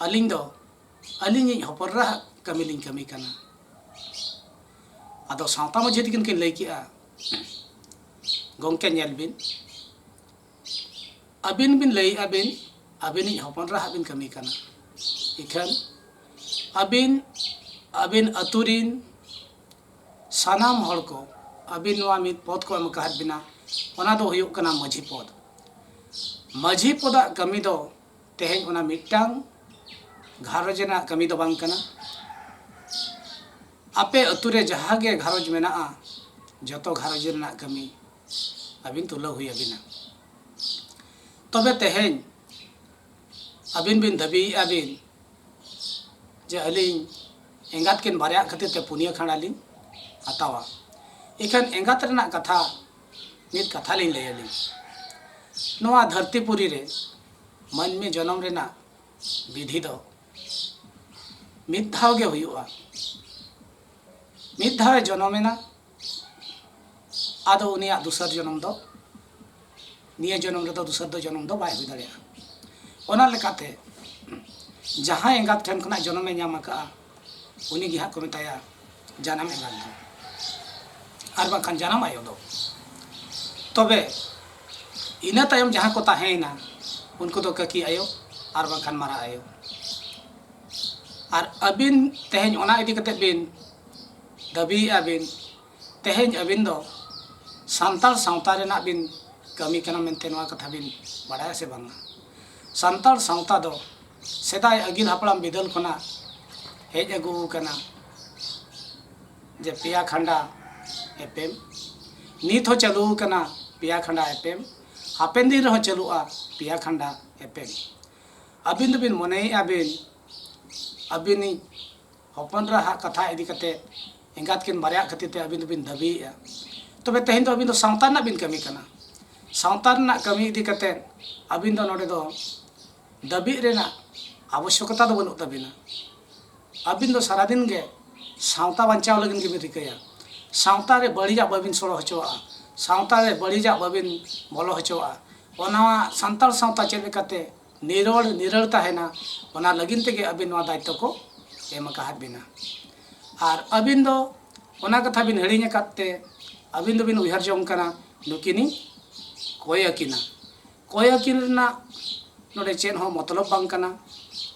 "ᱟᱹᱞᱤᱧ ᱫᱚ ᱟᱹᱞᱤᱧᱤᱡ ᱦᱚᱯᱚᱱ ᱮᱨᱟᱣᱟᱜ ᱠᱟᱹᱢᱤ ᱞᱤᱧ ᱠᱟᱹᱢᱤ ᱠᱟᱱᱟ᱾" ᱟᱫᱚ ᱥᱟᱶᱛᱟ ᱢᱟᱹᱡᱷᱤ ᱛᱟᱹᱠᱤᱱ ᱠᱤᱱ ᱞᱟᱹᱭ ᱠᱮᱜᱼᱟ, "ᱜᱚᱢᱠᱮ ᱧᱮᱞ ᱵᱤᱱ, ᱟᱹᱵᱤᱱ ᱵᱤᱱ ᱞᱟᱹᱭᱮᱜᱼᱟ ᱵᱤᱱ ᱟᱹᱵᱤᱱᱤᱡ ᱦᱚᱯᱚᱱ ᱮᱨᱟᱣᱟᱜ ᱵᱤᱱ ᱠᱟᱹᱢᱤ ᱠᱟᱱᱟ, ᱤᱠᱷᱟᱹᱱ ᱟᱹᱵᱤᱱ, ᱟᱹᱵᱤᱱ ᱟᱹᱛᱩ ᱨᱤᱱ ᱥᱟᱱᱟᱢ ᱦᱚᱲ ᱠᱚ ᱟᱹᱵᱤᱱ ᱱᱚᱣᱟ ᱢᱤᱫ ᱯᱚᱫᱽ ᱠᱚ ᱮᱢ ᱟᱠᱟᱫ ᱵᱤᱱᱟ, ᱚᱱᱟ ᱫᱚ ᱦᱩᱭᱩᱜ ᱠᱟᱱᱟ ᱢᱟᱹᱡᱷᱤ ᱯᱚᱫᱽ᱾ ᱢᱟᱹᱡᱷᱤ ᱯᱚᱫᱟᱜ ᱠᱟᱹᱢᱤ ᱫᱚ ᱛᱮᱦᱮᱧ ᱚᱱᱟ ᱢᱤᱫᱴᱟᱝ ᱜᱷᱟᱨᱚᱸᱡᱽ ᱨᱮᱱᱟᱜ ᱠᱟᱹᱢᱤ ᱫᱚ ᱵᱟᱝ ᱠᱟᱱᱟ᱾ ᱟᱯᱮ ᱟᱹᱛᱩ ᱨᱮ ᱡᱟᱦᱟᱸ ᱜᱮ ᱜᱷᱟᱨᱚᱸᱡᱽ ᱢᱮᱱᱟᱜᱼᱟ, ᱡᱚᱛᱚ ᱜᱷᱟᱨᱚᱸᱡᱽ ᱨᱮᱱᱟᱜ ᱠᱟᱹᱢᱤ ᱟᱹᱵᱤᱱ ᱛᱩᱞᱟᱹᱣ ᱦᱩᱭ ᱟᱹᱵᱤᱱᱟ᱾ ᱛᱚᱵᱮ ᱛᱮᱦᱮᱧ ᱟᱹᱵᱤᱱ ᱵᱤᱱ ᱫᱟᱹᱵᱤᱭᱮᱫᱼᱟ ᱵᱤᱱ ᱡᱮ ᱟᱹᱞᱤᱧ ᱮᱸᱜᱟᱛ ᱠᱤᱱ ᱵᱟᱨᱭᱟᱜ ᱠᱷᱟᱹᱛᱤᱨ ᱛᱮ ᱯᱩᱱᱭᱟᱹ ᱠᱷᱟᱸᱰᱟ ᱞᱤᱧ ᱦᱟᱛᱟᱣᱟ᱾ ᱤᱠᱷᱟᱹᱱ ᱮᱸᱜᱟᱛ ᱨᱮᱱᱟᱜ ᱠᱟᱛᱷᱟ, ᱢᱤᱫ ᱠᱟᱛᱷᱟ ᱞᱤᱧ ᱞᱟᱹᱭ ᱟᱹᱞᱤᱧ, ᱱᱚᱣᱟ ᱫᱷᱟᱹᱨᱛᱤ ᱯᱩᱨᱤ ᱨᱮ ᱢᱟᱹᱱᱢᱤ ᱡᱚᱱᱚᱢ ᱨᱮᱱᱟᱜ ᱵᱤᱫᱷᱤ ᱫᱚ ᱢᱤᱫ ᱫᱷᱟᱣ ᱜᱮ ᱦᱩᱭᱩᱜᱼᱟ᱾ ᱢᱤᱫ ᱫᱷᱟᱣ ᱮ ᱡᱚᱱᱚᱢᱮᱱᱟ, ᱟᱫᱚ ᱩᱱᱤᱭᱟᱜ ᱫᱚᱥᱟᱨ ᱡᱚᱱᱚᱢ ᱫᱚ, ᱱᱤᱭᱟᱹ ᱡᱚᱱᱚᱢ ᱨᱮᱫᱚ ᱫᱚᱥᱟᱨ ᱫᱚ ᱡᱚᱱᱚᱢ ᱫᱚ ᱵᱟᱭ ᱦᱩᱭ ᱫᱟᱲᱮᱭᱟᱜᱼᱟ᱾ ᱚᱱᱟ ᱞᱮᱠᱟᱛᱮ ᱡᱟᱦᱟᱸᱭ ᱮᱸᱜᱟᱛ ᱴᱷᱮᱱ ᱠᱷᱚᱱᱟᱜ ᱡᱚᱱᱚᱢᱮ ᱧᱟᱢ ᱟᱠᱟᱫᱼᱟ, ᱩᱱᱤ ᱜᱮ ᱦᱟᱸᱜ ᱠᱚ ᱢᱮᱛᱟᱭᱟ ᱡᱟᱱᱟᱢ ᱮᱸᱜᱟᱛ ᱫᱚ, ᱟᱨ ᱵᱟᱝᱠᱷᱟᱱ ᱡᱟᱱᱟᱢ ᱟᱭᱳ ᱫᱚ᱾ ᱛᱚᱵᱮ ᱤᱱᱟᱹ ᱛᱟᱭᱚᱢ ᱡᱟᱦᱟᱸ ᱠᱚ ᱛᱟᱦᱮᱸᱭᱮᱱᱟ, ᱩᱱᱠᱩ ᱫᱚ ᱠᱟᱹᱠᱤ ᱟᱭᱳ ᱟᱨ ᱵᱟᱝᱠᱷᱟᱱ ᱢᱟᱨᱟ ᱟᱭᱳ᱾ ᱟᱨ ᱟᱹᱵᱤᱱ ᱛᱮᱦᱮᱧ ᱚᱱᱟ ᱤᱫᱤ ᱠᱟᱛᱮ ᱵᱤᱱ ᱫᱟᱹᱵᱤᱭᱮᱫᱼᱟ ᱵᱤᱱ, ᱛᱮᱦᱮᱧ ᱟᱹᱵᱤᱱ ᱫᱚ ᱥᱟᱱᱛᱟᱲ ᱥᱟᱶᱛᱟ ᱨᱮᱱᱟᱜ ᱵᱤᱱ ᱠᱟᱹᱢᱤ ᱠᱟᱱᱟ ᱢᱮᱱᱛᱮ ᱱᱚᱣᱟ ᱠᱟᱛᱷᱟ ᱵᱤᱱ ᱵᱟᱲᱟᱭᱟ ᱥᱮ ᱵᱟᱝᱟ? ᱥᱟᱱᱛᱟᱲ ᱥᱟᱶᱛᱟ ᱫᱚ ᱥᱮᱫᱟᱭ ᱟᱹᱜᱤᱞ ᱦᱟᱯᱲᱟᱢ ᱵᱤᱫᱟᱹᱞ ᱠᱷᱚᱱᱟᱜ ᱦᱮᱡ ᱟᱹᱜᱩ ᱟᱠᱟᱱᱟ, ᱡᱮ ᱯᱮᱭᱟ ᱠᱷᱟᱸᱰᱟ ᱮᱯᱮᱢ, ᱱᱤᱛ ᱦᱚᱸ ᱪᱟᱹᱞᱩ ᱟᱠᱟᱱᱟ ᱯᱮᱭᱟ ᱠᱷᱟᱸᱰᱟ ᱮᱯᱮᱢ, ᱦᱟᱯᱮᱱ ᱫᱤᱱ ᱨᱮᱦᱚᱸ ᱪᱟᱹᱞᱩᱜᱼᱟ ᱯᱮᱭᱟ ᱠᱷᱟᱸᱰᱟ ᱮᱯᱮᱢ᱾ ᱟᱹᱵᱤᱱ ᱫᱚᱵᱤᱱ ᱢᱚᱱᱮᱭᱮᱫᱼᱟ ᱵᱤᱱ ᱟᱹᱵᱤᱱᱤᱡ ᱦᱚᱯᱚᱱ ᱮᱨᱟ ᱦᱟᱜ ᱠᱟᱛᱷᱟ ᱤᱫᱤ ᱠᱟᱛᱮ ᱮᱸᱜᱟᱛ ᱠᱤᱱ ᱵᱟᱨᱭᱟᱜ ᱠᱷᱟᱹᱛᱤᱨ ᱛᱮ ᱟᱹᱵᱤᱱ ᱫᱚᱵᱤᱱ ᱫᱟᱹᱵᱤᱭᱮᱫᱼᱟ᱾ ᱛᱚᱵᱮ ᱛᱮᱦᱮᱧ ᱫᱚ ᱟᱹᱵᱤᱱ ᱫᱚ ᱥᱟᱶᱛᱟ ᱨᱮᱱᱟᱜ ᱵᱤᱱ ᱠᱟᱹᱢᱤ ᱠᱟᱱᱟ᱾ ᱥᱟᱶᱛᱟ ᱨᱮᱱᱟᱜ ᱠᱟᱹᱢᱤ ᱤᱫᱤ ᱠᱟᱛᱮ ᱟᱹᱵᱤᱱ ᱫᱚ ᱱᱚᱰᱮ ᱫᱚ ᱫᱟᱹᱵᱤᱜ ᱨᱮᱱᱟᱜ ᱟᱵᱚᱥᱭᱚᱠᱚᱛᱟ ᱫᱚ ᱵᱟᱹᱱᱩᱜ ᱛᱟᱹᱵᱤᱱᱟ᱾ ᱟᱹᱵᱤᱱ ᱫᱚ ᱥᱟᱨᱟᱫᱤᱱ ᱜᱮ ᱥᱟᱶᱛᱟ ᱵᱟᱧᱪᱟᱣ ᱞᱟᱹᱜᱤᱫ ᱜᱮᱵᱤᱱ ᱨᱤᱠᱟᱹᱭᱟ᱾ ᱥᱟᱶᱛᱟ ᱨᱮ ᱵᱟᱹᱲᱤᱡᱟᱜ ᱵᱟᱹᱵᱤᱱ ᱥᱚᱲᱚ ᱦᱚᱪᱚᱣᱟᱜᱼᱟ, ᱥᱟᱶᱛᱟ ᱨᱮ ᱵᱟᱹᱲᱤᱡᱟᱜ ᱵᱟᱹᱵᱤᱱ ᱵᱚᱞᱚ ᱦᱚᱪᱚᱣᱟᱜᱼᱟ᱾ ᱚᱱᱟ ᱥᱟᱱᱛᱟᱲ ᱥᱟᱶᱛᱟ ᱪᱮᱫ ᱞᱮᱠᱟᱛᱮ ᱱᱤᱨᱚᱲ ᱱᱤᱨᱟᱹᱲ ᱛᱟᱦᱮᱱᱟ, ᱚᱱᱟ ᱞᱟᱹᱜᱤᱫ ᱛᱮᱜᱮ ᱟᱹᱵᱤᱱ ᱱᱚᱣᱟ ᱫᱟᱭᱤᱛᱛᱚ ᱠᱚ ᱮᱢ ᱟᱠᱟᱦᱟᱫ ᱵᱤᱱᱟ᱾ ᱟᱨ ᱟᱹᱵᱤᱱ ᱫᱚ ᱚᱱᱟ ᱠᱟᱛᱷᱟ ᱵᱤᱱ ᱦᱤᱲᱤᱧ ᱟᱠᱟᱫ ᱛᱮ ᱟᱹᱵᱤᱱ ᱫᱚᱵᱤᱱ ᱩᱭᱦᱟᱹᱨ ᱡᱚᱝ ᱠᱟᱱᱟ ᱱᱩᱠᱤᱱᱤᱧ ᱠᱚᱭ ᱟᱹᱠᱤᱱᱟ᱾ ᱠᱚᱭ ᱟᱹᱠᱤᱱ ᱨᱮᱱᱟᱜ ᱱᱚᱰᱮ ᱪᱮᱫ ᱦᱚᱸ ᱢᱚᱛᱞᱚᱵ ᱵᱟᱝ ᱠᱟᱱᱟ᱾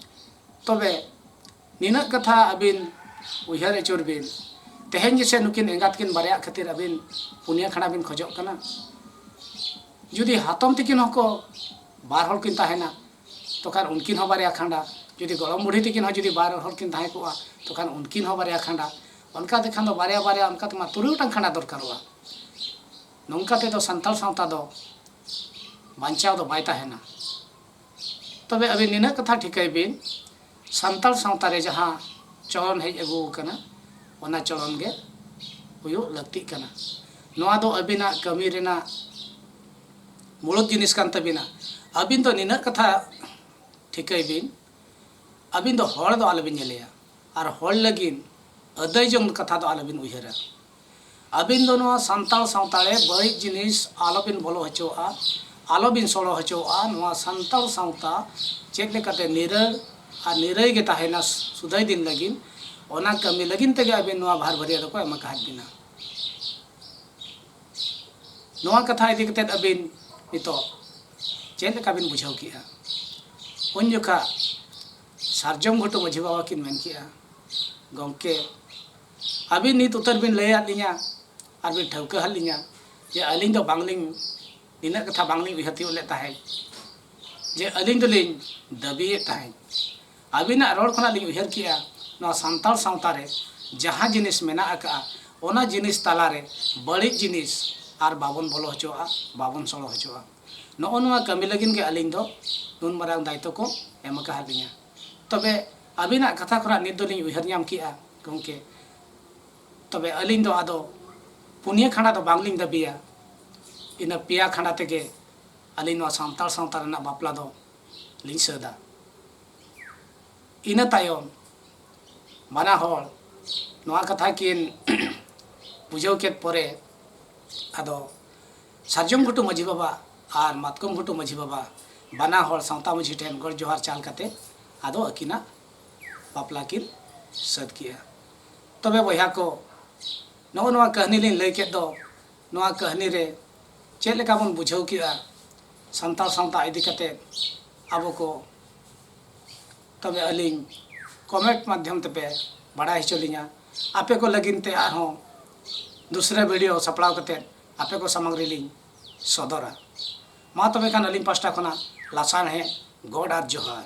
ᱛᱚᱵᱮ ᱱᱤᱱᱟᱹᱜ ᱠᱟᱛᱷᱟ ᱟᱹᱵᱤᱱ ᱩᱭᱦᱟᱹᱨ ᱟᱹᱪᱩᱨ ᱵᱤᱱ, ᱛᱮᱦᱮᱧ ᱜᱮᱥᱮ ᱱᱩᱠᱤᱱ ᱮᱸᱜᱟᱛ ᱠᱤᱱ ᱵᱟᱨᱭᱟᱜ ᱠᱷᱟᱹᱛᱤᱨ ᱟᱹᱵᱤᱱ ᱯᱩᱱᱭᱟᱹ ᱠᱷᱟᱸᱰᱟ ᱵᱤᱱ ᱠᱷᱚᱡᱚᱜ ᱠᱟᱱᱟ᱾ ᱡᱩᱫᱤ ᱦᱟᱛᱚᱢ ᱛᱤᱠᱤᱱ ᱦᱚᱸᱠᱚ ᱵᱟᱨ ᱦᱚᱲ ᱠᱤᱱ ᱛᱟᱦᱮᱱᱟ, ᱛᱚᱠᱷᱟᱱ ᱩᱱᱠᱤᱱ ᱦᱚᱸ ᱵᱟᱨᱭᱟ ᱠᱷᱟᱸᱰᱟ᱾ ᱡᱩᱫᱤ ᱜᱚᱲᱚᱢ ᱵᱩᱲᱦᱤ ᱛᱤᱠᱤᱱ ᱦᱚᱸ ᱡᱩᱫᱤ ᱵᱟᱨ ᱦᱚᱲ ᱠᱤᱱ ᱛᱟᱦᱮᱸ ᱠᱚᱜᱼᱟ, ᱛᱚᱠᱷᱟᱱ ᱩᱱᱠᱤᱱ ᱦᱚᱸ ᱵᱟᱨᱭᱟ ᱠᱷᱟᱸᱰᱟ᱾ ᱚᱱᱠᱟ ᱛᱮᱠᱷᱟᱱ ᱫᱚ ᱵᱟᱨᱭᱟ ᱵᱟᱨᱭᱟ, ᱚᱱᱠᱟ ᱛᱮᱢᱟ ᱛᱩᱨᱩᱭ ᱜᱚᱴᱟᱝ ᱠᱷᱟᱸᱰᱟ ᱫᱚᱨᱠᱟᱨᱚᱜᱼᱟ᱾ ᱱᱚᱝᱠᱟ ᱛᱮᱫᱚ ᱥᱟᱱᱛᱟᱲ ᱥᱟᱶᱛᱟ ᱫᱚ ᱵᱟᱧᱪᱟᱣ ᱫᱚ ᱵᱟᱭ ᱛᱟᱦᱮᱱᱟ᱾ ᱛᱚᱵᱮ ᱟᱹᱵᱤᱱ ᱱᱤᱱᱟᱹᱜ ᱠᱟᱛᱷᱟ ᱴᱷᱤᱠᱟᱹᱭ ᱵᱤᱱ, ᱥᱟᱱᱛᱟᱲ ᱥᱟᱶᱛᱟ ᱨᱮ ᱡᱟᱦᱟᱸ ᱪᱚᱞᱚᱱ ᱦᱮᱡ ᱟᱹᱜᱩ ᱟᱠᱟᱱᱟ, ᱚᱱᱟ ᱪᱚᱞᱚᱱ ᱜᱮ ᱦᱩᱭᱩᱜ ᱞᱟᱹᱠᱛᱤᱜ ᱠᱟᱱᱟ᱾ ᱱᱚᱣᱟ ᱫᱚ ᱟᱹᱵᱤᱱᱟᱜ ᱠᱟᱹᱢᱤ ᱨᱮᱱᱟᱜ ᱢᱩᱲᱩᱫ ᱡᱤᱱᱤᱥ ᱠᱟᱱ ᱛᱟᱹᱵᱤᱱᱟ᱾ ᱟᱹᱵᱤᱱ ᱫᱚ ᱱᱤᱱᱟᱹᱜ ᱠᱟᱛᱷᱟ ᱴᱷᱤᱠᱟᱹᱭ ᱵᱤᱱ, ᱟᱹᱵᱤᱱ ᱫᱚ ᱦᱚᱲ ᱫᱚ ᱟᱞᱚᱵᱤᱱ ᱧᱮᱞᱮᱭᱟ ᱟᱨ ᱦᱚᱲ ᱞᱟᱹᱜᱤᱫ ᱟᱹᱫᱟᱹᱭ ᱡᱚᱝ ᱠᱟᱛᱷᱟ ᱫᱚ ᱟᱞᱚᱵᱤᱱ ᱩᱭᱦᱟᱹᱨᱟ᱾ ᱟᱹᱵᱤᱱ ᱫᱚ ᱱᱚᱣᱟ ᱥᱟᱱᱛᱟᱲ ᱥᱟᱶᱛᱟ ᱨᱮ ᱵᱟᱹᱲᱤᱡ ᱡᱤᱱᱤᱥ ᱟᱞᱚᱵᱤᱱ ᱵᱚᱞᱚ ᱦᱚᱪᱚᱣᱟᱜᱼᱟ, ᱟᱞᱚᱵᱤᱱ ᱥᱚᱲᱚ ᱦᱚᱪᱚᱣᱟᱜᱼᱟ᱾ ᱱᱚᱣᱟ ᱥᱟᱱᱛᱟᱲ ᱥᱟᱶᱛᱟ ᱪᱮᱫ ᱞᱮᱠᱟᱛᱮ ᱱᱤᱨᱟᱹᱲ ᱟᱨ ᱱᱤᱨᱟᱹᱭ ᱜᱮ ᱛᱟᱦᱮᱱᱟ ᱥᱩᱫᱟᱹᱭ ᱫᱤᱱ ᱞᱟᱹᱜᱤᱫ, ᱚᱱᱟ ᱠᱟᱹᱢᱤ ᱞᱟᱹᱜᱤᱫ ᱛᱮᱜᱮ ᱟᱹᱵᱤᱱ ᱱᱚᱣᱟ ᱵᱷᱟᱨ ᱵᱷᱟᱹᱨᱭᱟᱹ ᱫᱚᱠᱚ ᱮᱢ ᱟᱠᱟᱫ ᱵᱤᱱᱟ᱾ ᱱᱚᱣᱟ ᱠᱟᱛᱷᱟ ᱤᱫᱤ ᱠᱟᱛᱮᱫ ᱟᱹᱵᱤᱱ ᱱᱤᱛᱚᱜ ᱪᱮᱫ ᱞᱮᱠᱟ ᱵᱤᱱ ᱵᱩᱡᱷᱟᱹᱣ ᱠᱮᱜᱼᱟ? ᱩᱱ ᱡᱚᱠᱷᱟ ᱥᱟᱨᱡᱚᱢ ᱜᱷᱩᱴᱩ ᱢᱟᱹᱡᱷᱤ ᱵᱟᱵᱟ ᱠᱤᱱ ᱢᱮᱱ ᱠᱮᱜᱼᱟ, ᱜᱚᱢᱠᱮ, ᱟᱹᱵᱤᱱ ᱱᱤᱛ ᱩᱛᱟᱹᱨ ᱵᱤᱱ ᱞᱟᱹᱭᱟᱫ ᱞᱤᱧᱟ ᱟᱨ ᱵᱤᱱ ᱴᱷᱟᱹᱣᱠᱟᱹ ᱟᱫ ᱞᱤᱧᱟ ᱡᱮ ᱟᱹᱞᱤᱧ ᱫᱚ ᱵᱟᱝᱞᱤᱧ, ᱱᱤᱱᱟᱹᱜ ᱠᱟᱛᱷᱟ ᱵᱟᱝᱞᱤᱧ ᱩᱭᱦᱟᱹᱨ ᱛᱤᱭᱳᱜ ᱞᱮᱫ ᱛᱟᱦᱮᱸᱫ ᱡᱮ ᱟᱹᱞᱤᱧ ᱫᱚᱞᱤᱧ ᱫᱟᱹᱵᱤᱭᱮᱫ ᱛᱟᱦᱮᱸᱫ᱾ ᱟᱹᱵᱤᱱᱟᱜ ᱨᱚᱲ ᱠᱷᱚᱱᱟᱜ ᱞᱤᱧ ᱩᱭᱦᱟᱹᱨ ᱠᱮᱜᱼᱟ, ᱱᱚᱣᱟ ᱥᱟᱱᱛᱟᱲ ᱥᱟᱶᱛᱟ ᱨᱮ ᱡᱟᱦᱟᱸ ᱡᱤᱱᱤᱥ ᱢᱮᱱᱟᱜ ᱟᱠᱟᱜᱼᱟ, ᱚᱱᱟ ᱡᱤᱱᱤᱥ ᱛᱟᱞᱟᱨᱮ ᱵᱟᱹᱲᱤᱡ ᱡᱤᱱᱤᱥ ᱟᱨ ᱵᱟᱵᱚᱱ ᱵᱚᱞᱚ ᱦᱚᱪᱚᱣᱟᱜᱼᱟ, ᱵᱟᱵᱚᱱ ᱥᱚᱲᱚ ᱦᱚᱪᱚᱣᱟᱜᱼᱟ᱾ ᱱᱚᱜᱼᱚ ᱱᱚᱣᱟ ᱠᱟᱹᱢᱤ ᱞᱟᱹᱜᱤᱫ ᱜᱮ ᱟᱹᱞᱤᱧ ᱫᱚ ᱱᱩᱱ ᱢᱟᱨᱟᱝ ᱫᱟᱭᱤᱛᱛᱚ ᱠᱚ ᱮᱢ ᱟᱠᱟᱫ ᱞᱤᱧᱟ᱾ ᱛᱚᱵᱮ ᱟᱹᱵᱤᱱᱟᱜ ᱠᱟᱛᱷᱟ ᱠᱷᱚᱱᱟᱜ ᱱᱤᱛ ᱫᱚᱞᱤᱧ ᱩᱭᱦᱟᱹᱨ ᱧᱟᱢ ᱠᱮᱜᱼᱟ ᱜᱚᱢᱠᱮ, ᱛᱚᱵᱮ ᱟᱹᱞᱤᱧ ᱫᱚ ᱟᱫᱚ ᱯᱩᱱᱭᱟᱹ ᱠᱷᱟᱸᱰᱟ ᱫᱚ ᱵᱟᱝᱞᱤᱧ ᱫᱟᱹᱵᱤᱭᱟ, ᱤᱱᱟᱹ ᱯᱮᱭᱟ ᱠᱷᱟᱸᱰᱟ ᱛᱮᱜᱮ ᱟᱹᱞᱤᱧ ᱱᱚᱣᱟ ᱥᱟᱱᱛᱟᱲ ᱥᱟᱶᱛᱟ ᱨᱮᱱᱟᱜ ᱵᱟᱯᱞᱟ ᱫᱚ ᱞᱤᱧ ᱥᱟᱹᱛᱟ᱾ ᱤᱱᱟᱹ ᱛᱟᱭᱚᱢ ᱵᱟᱱᱟ ᱦᱚᱲ ᱱᱚᱣᱟ ᱠᱟᱛᱷᱟ ᱠᱤᱱ ᱵᱩᱡᱷᱟᱹᱣ ᱠᱮᱫ ᱯᱚᱨᱮ, ᱟᱫᱚ ᱥᱟᱨᱡᱚᱢ ᱜᱷᱩᱴᱩ ᱢᱟᱹᱡᱷᱤ ᱵᱟᱵᱟ ᱟᱨ ᱢᱟᱛᱠᱚᱢ ᱜᱷᱩᱴᱩ ᱢᱟᱹᱡᱷᱤ ᱵᱟᱵᱟ ᱵᱟᱱᱟ ᱦᱚᱲ ᱥᱟᱶᱛᱟ ᱢᱟᱹᱡᱷᱤ ᱴᱷᱮᱱ ᱜᱚᱰ ᱡᱚᱦᱟᱨ ᱪᱟᱞ ᱠᱟᱛᱮ ᱟᱫᱚ ᱟᱹᱠᱤᱱᱟᱜ ᱵᱟᱯᱞᱟ ᱠᱤᱱ ᱥᱟᱹᱛ ᱠᱮᱜᱼᱟ᱾ ᱛᱚᱵᱮ ᱵᱚᱭᱦᱟ ᱠᱚ, ᱱᱚᱜᱼᱚ ᱱᱚᱣᱟ ᱠᱟᱹᱦᱱᱤ ᱞᱤᱧ ᱞᱟᱹᱭ ᱠᱮᱫ ᱫᱚ, ᱱᱚᱣᱟ ᱠᱟᱹᱦᱱᱤ ᱨᱮ ᱪᱮᱫ ᱞᱮᱠᱟ ᱵᱚᱱ ᱵᱩᱡᱷᱟᱹᱣ ᱠᱮᱜᱼᱟ ᱥᱟᱱᱛᱟᱲ ᱥᱟᱶᱛᱟ ᱤᱫᱤ ᱠᱟᱛᱮ ᱟᱵᱚ ᱠᱚ, ᱛᱚᱵᱮ ᱟᱹᱞᱤᱧ comment ᱢᱟᱫᱽᱫᱷᱚᱢ ᱛᱮᱯᱮ ᱵᱟᱲᱟᱭ ᱦᱚᱪᱚ ᱞᱤᱧᱟ᱾ ᱟᱯᱮ ᱠᱚ ᱞᱟᱹᱜᱤᱫ ᱛᱮ ᱟᱨᱦᱚᱸ ᱫᱩᱥᱨᱟ video ᱥᱟᱯᱲᱟᱣ ᱠᱟᱛᱮ ᱟᱯᱮ ᱠᱚ ᱥᱟᱢᱟᱝ ᱨᱮᱞᱤᱧ ᱥᱚᱫᱚᱨᱟ᱾ ᱢᱟ ᱛᱚᱵᱮ ᱠᱷᱟᱱ ᱟᱹᱞᱤᱧ ᱯᱟᱥᱴᱟ ᱠᱷᱚᱱᱟᱜ ᱞᱟᱥᱟᱲᱦᱮᱫ ᱜᱚᱰ ᱟᱨ ᱡᱚᱦᱟᱨ᱾